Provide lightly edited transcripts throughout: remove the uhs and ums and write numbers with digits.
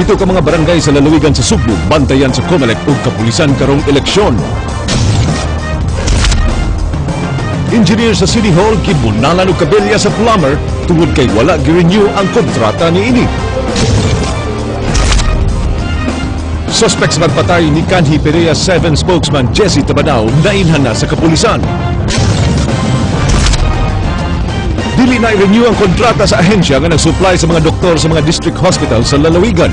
7 ka mga barangay sa lalawigan sa Sugbo bantayan sa COMELEC ug kapulisan karong eleksyon. Engineer sa City Hall gibunalan og kabilya sa plumber tungod kay wala gi-renew ang kontrata niini. Suspect sa pagpatay ni Kanhi Perea 7 spokesman Jesse Tabanao nailhan na sa kapulisan. Dili na i-renew ang kontrata sa ahensya nga nag-supply sa mga doktor sa mga district hospital sa lalawigan.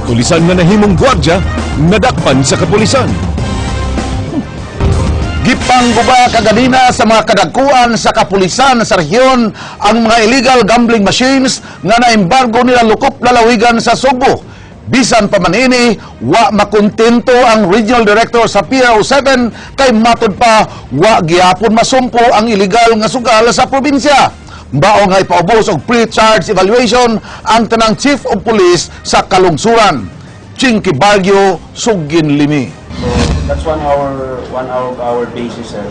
Tulisan nga nahimong gwardya, nadakpan sa kapulisan. Gipangguba kaganina sa mga kadagkuan sa kapulisan sa rehiyon ang mga illegal gambling machines nga naembargo nila lukop lalawigan sa Sugbo. Bisan pa man ini, wa makontento ang Regional Director sa PRO7 kay matud pa wa gihapon masumpo ang illegal nga sugal sa probinsya. Mao nga ipaubos og pre-charge evaluation ang tanang Chief of Police sa kalungsuran. Chinky Baguio, Sugin Limi. So that's 1 hour of our basis, sir.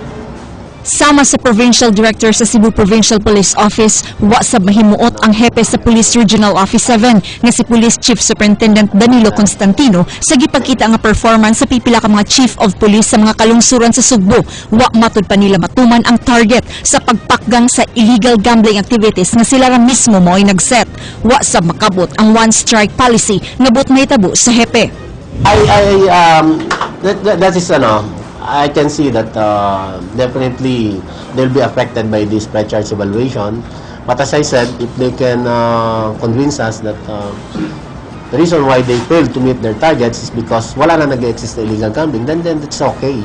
Sama sa Provincial Director sa Cebu Provincial Police Office, wa sab mahimuot ang hepe sa Police Regional Office 7 nga si Police Chief Superintendent Danilo Constantino sa gipakita nga performance sa pipila ka mga Chief of Police sa mga kalungsuran sa Sugbo. Wa matud pa nila matuman ang target sa pagpakgang sa illegal gambling activities nga sila ra mismo mo'y nagset. Wa sab makabot ang one strike policy nga buot mahitabo sa hepe. I that is ano, I can see that definitely they'll be affected by this pre-charge evaluation. But as I said, if they can convince us that the reason why they failed to meet their targets is because wala na nag-exist na illegal gambling, then it's okay.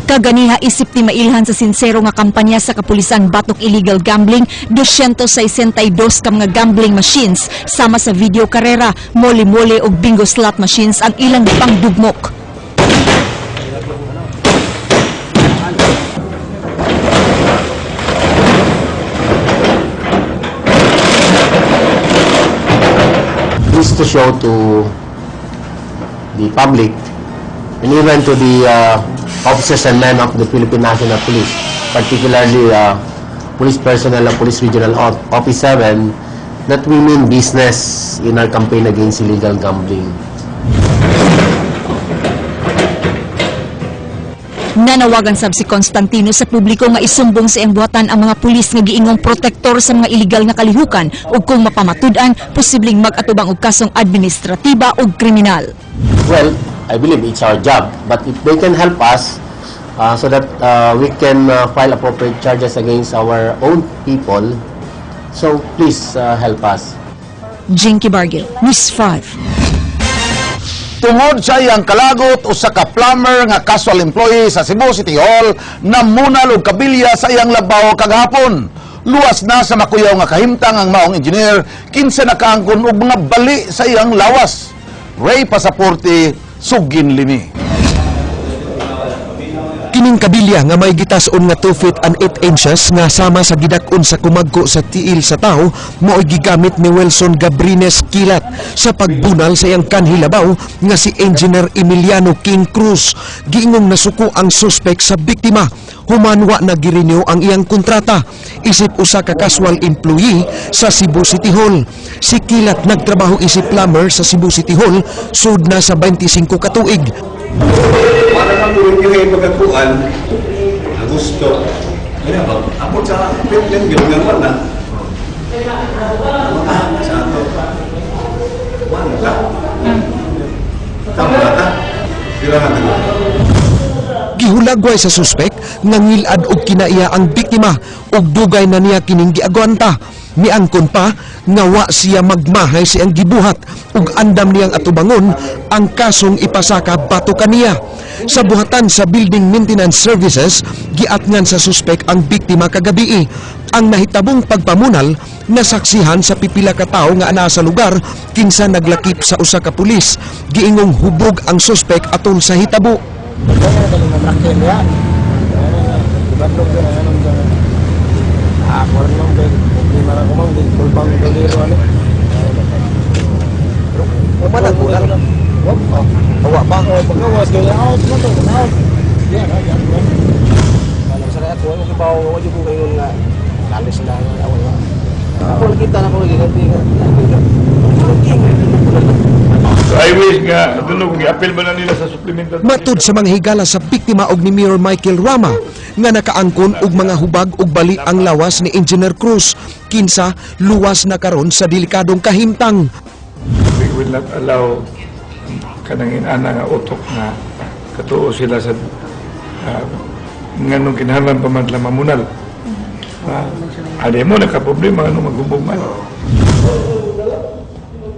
Kaganiha isip ni mailhan sa sinsero nga kampanya sa kapulisan batok illegal gambling, 262 ka mga gambling machines sama sa video karera, mole-mole ug bingo slot machines ang ilang pangdugmok. This to show to the public and even to the officers and men of the Philippine National Police, particularly police personnel of Police Regional Office 7, that we mean business in our campaign against illegal gambling. Nanawagan sab si Constantino sa publiko nga isumbong sa iyang buhatan ang mga pulis nga giingong protektor sa mga illegal nga kalihukan ug kung mapamatud-an, posibleng mag-atubang og kasong administratiba ug kriminal. Well, I believe it's our job, but if they can help us so that we can file appropriate charges against our own people, so please help us. Jinky Bargil, News 5. Tungod sa iyang kalagot, usa ka plumber nga casual employee sa Cebu City Hall namunal og kabilya sa iyang labaw kagahapon. Luwas na sa makuyaw nga kahimtang ang maong engineer kinsa nakaangkon og mga bali sa iyang lawas. Ray Pasaporte, Sugin Limi. Kining kabilya nga may gitas-on nga 2 feet and 8 inches nga sama sa gidak-on sa kumagko sa tiil sa tao mao'y gigamit ni Wilson Gabrines Kilat sa pagbunal sa iyang kanhilabaw nga si Engineer Emiliano King Cruz. Giingong nasuko ang suspek sa biktima. Human wa na girenew ang iyang kontrata isip usa ka casual employee sa Cebu City Hall. Si Kilat nagtrabaho isip plumber sa Cebu City Hall sud na sa 25 ka tuig. Para kang ulit yung pagkakuan, Agosto. Kaya ba? Ako sa Finland, gano'n na. Sa ato. Wala ka. Tama na. Pira na tayo. Gihulagway sa suspek nga ngilad og kinaiya ang biktima ug dugay na niya kining giagwanta. Miangkon pa nga wa siya magmahay siyang gibuhat ug andam niyang atubangon ang kasong ipasaka batok kaniya. Sa buhatan sa Building Maintenance Services, giatngan sa suspek ang biktima kagabii. Ang nahitabong pagpamunal nasaksihan sa pipila ka tawo nga anaa sa lugar kinsa naglakip sa usa ka pulis. Giingong hubog ang suspek atol sa hitabo. So I wish nga, I don't know kung i-appeal ba na nila sa supplemental. Matud sa mga higala sa biktima og ni Mayor Michael Rama nga nakaangkon og mga hubag ug bali ang lawas ni Engineer Cruz, kinsa luwas na karon sa delikadong kahimtang. We will not allow kanang inana nga utok nga katuo sila sa nganong kinahanglan pa man sila mamunal. Adi mo nakaproblema ano maghubog man.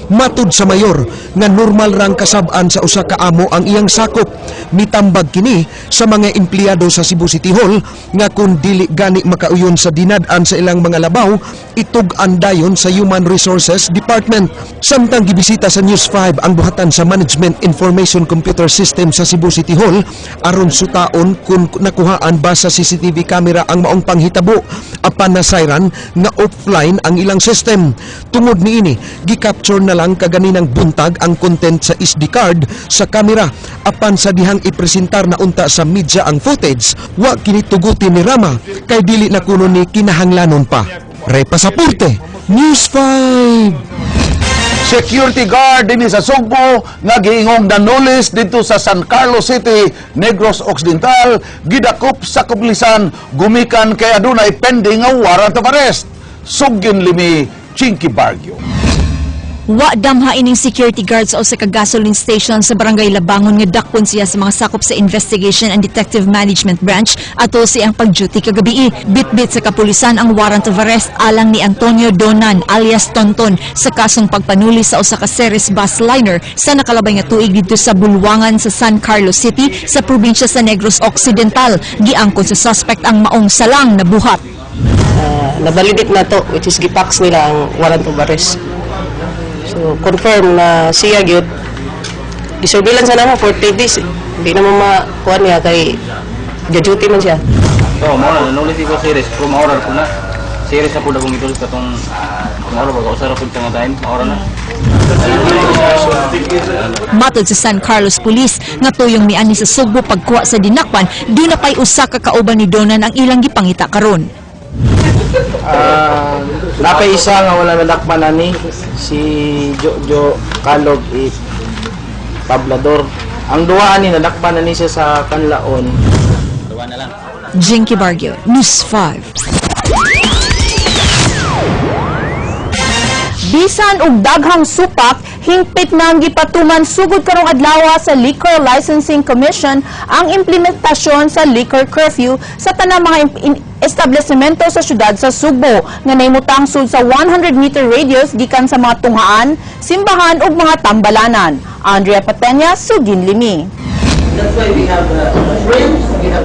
Matud sa mayor nga normal rang kasab-an sa usa ka amo ang iyang sakop. Mitambag kini sa mga empleyado sa Cebu City Hall nga kung dili gani makauyon sa dinad-an sa ilang mga labaw, itug-an dayon sa Human Resources Department. Samtang gibisita sa News 5 ang buhatan sa Management Information Computer System sa Cebu City Hall aron sutaon kung nakuhaan ba sa CCTV camera ang maong panghitabo, apan nasayran nga offline ang ilang system. Tungod niini, gi-capture na lang kaganinang buntag ang content sa SD card sa kamera, apan sa dihang ipresentar na unta sa media ang footage, wa kini tuguti ni Rama kay dili na kuno ni kinahanglanon pa. Repasaporte, News 5. Security guard dinhi sa Sugbo nga giingong nanulis didto sa San Carlos City, Negros Occidental, gidakop sa kapulisan gumikan kay adunay pending nga warrant of arrest. Sugin limi, Chinky Barrio. Wa damha ining security guard sa usa ka gasoline station sa Barangay Labangon nga dakpon siya sa mga sakop sa Investigation and Detective Management Branch atol sa iyang pag-duty kagabii. Bitbit sa kapulisan ang warrant of arrest alang ni Antonio Donan alias Tonton sa kasong pagpanuli sa usa ka Ceres bus liner sa nakalabay nga tuig didto sa Bulwangan sa San Carlos City sa probinsya sa Negros Occidental. Giangkon sa suspect ang maong salang na buhat. Na-validate na to, which is gipax nila ang warrant of arrest. So, confirm na siya gyud. Gi-surveillance na namo for 3 days eh. Hindi na mo makuha niya kay duty man siya. So, mo na nanulis ko series, pero maorar ko na. Series na po na kong itulis katong maorar ba usara pud nga time, maorar na. Matod sa San Carlos Police nga tuyong mianhi sa Sugbo pagkuha sa dinakpan, duna pay usa ka kauban ni Donan ang ilang gipangita karon. Napay isa nga wala nadakpan ani, si Jojo Kalog i Pablador. Ang duha ani nadakpan ani siya sa Kanlaon. Duha na lang. Jinky Barrio, News 5. Bisan og daghang supak, hingpit nang gipatuman sugod karong adlaw sa Liquor Licensing Commission ang implementasyon sa liquor curfew sa tanang mga establishmento sa syudad sa Sugbo nga nahimutang sud sa 100-meter radius gikan sa mga tunghaan, simbahan ug mga tambalanan. Andrea Patenya, Sugin Limi.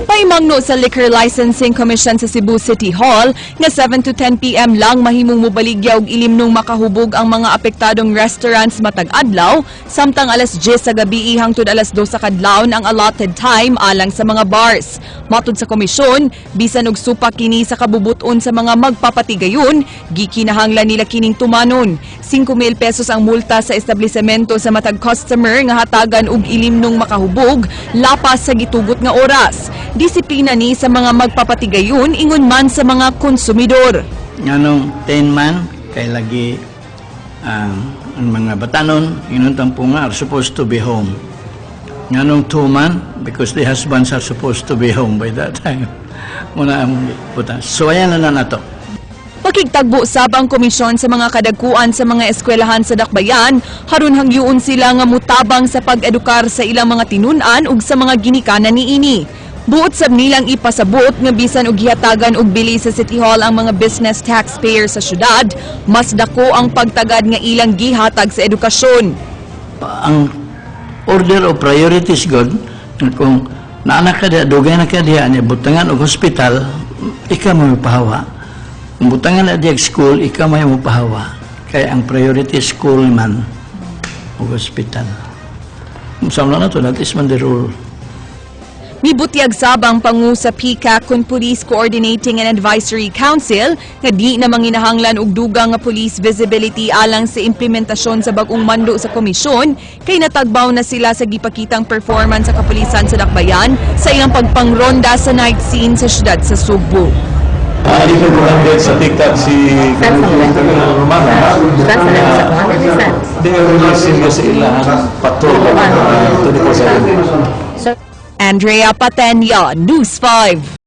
Paimangno sa Liquor Licensing Commission sa Cebu City Hall nga 7 to 10 p.m. lang mahimong mobaligya og ilimnong makahubog ang mga apektadong restaurants matag adlaw, samtang alas 10 sa gabi hangtod alas 2 sa kadlawon ang allotted time alang sa mga bars. Matud sa komisyon, bisan og supak kini sa kabubuton sa mga magpapatigayon, gikinahanglan nila kining tumanon. 5,000 pesos ang multa sa establishmento sa matag customer nga hatagan og ilimnong makahubog lapas sa gitugot nga oras. Disiplina ni sa mga magpapatigayon ingon man sa mga konsumidor. Nganong 10 man kay lagi ang mga batanon ingon tampo nga are supposed to be home. Nganong 2 man because the husbands are supposed to be home by that time. Muna ang puta. So ayan na na nato. Pakigtagbo sab ang komisyon sa mga kadagkuan sa mga eskwelahan sa Dakbayan, harun hangyuon sila nga mutabang sa pag-edukar sa ilang mga tinun-an ug sa mga ginikanan niini. Buot sab nilang ipasabot nga bisan og gihatagan og bili sa City Hall ang mga business taxpayers sa syudad, mas dako ang pagtagad nga ilang gihatag sa edukasyon. Ang order of priorities god kung naanak ka diha, dugay na ka diha, niya butangan og hospital, ikaw mo pahawa. Kung butangan na diha school, ikaw may mo pahawa. Kaya ang priority school man og hospital. Sama na to, that is man the rule. Mibutyag sab ang pangu sa PCAC kun Police Coordinating and Advisory Council nga di na manginahanglan og dugang nga police visibility alang sa implementasyon sa bag-ong mando sa komisyon kay natagbaw na sila sa gipakitang performance sa kapulisan sa Dakbayan sa iyang pagpangronda sa night scene sa syudad sa Sugbo. Hindi ko sa TikTok si Romana. They are really serious sa ilang patrol 24/7. Andrea Patenya, News 5.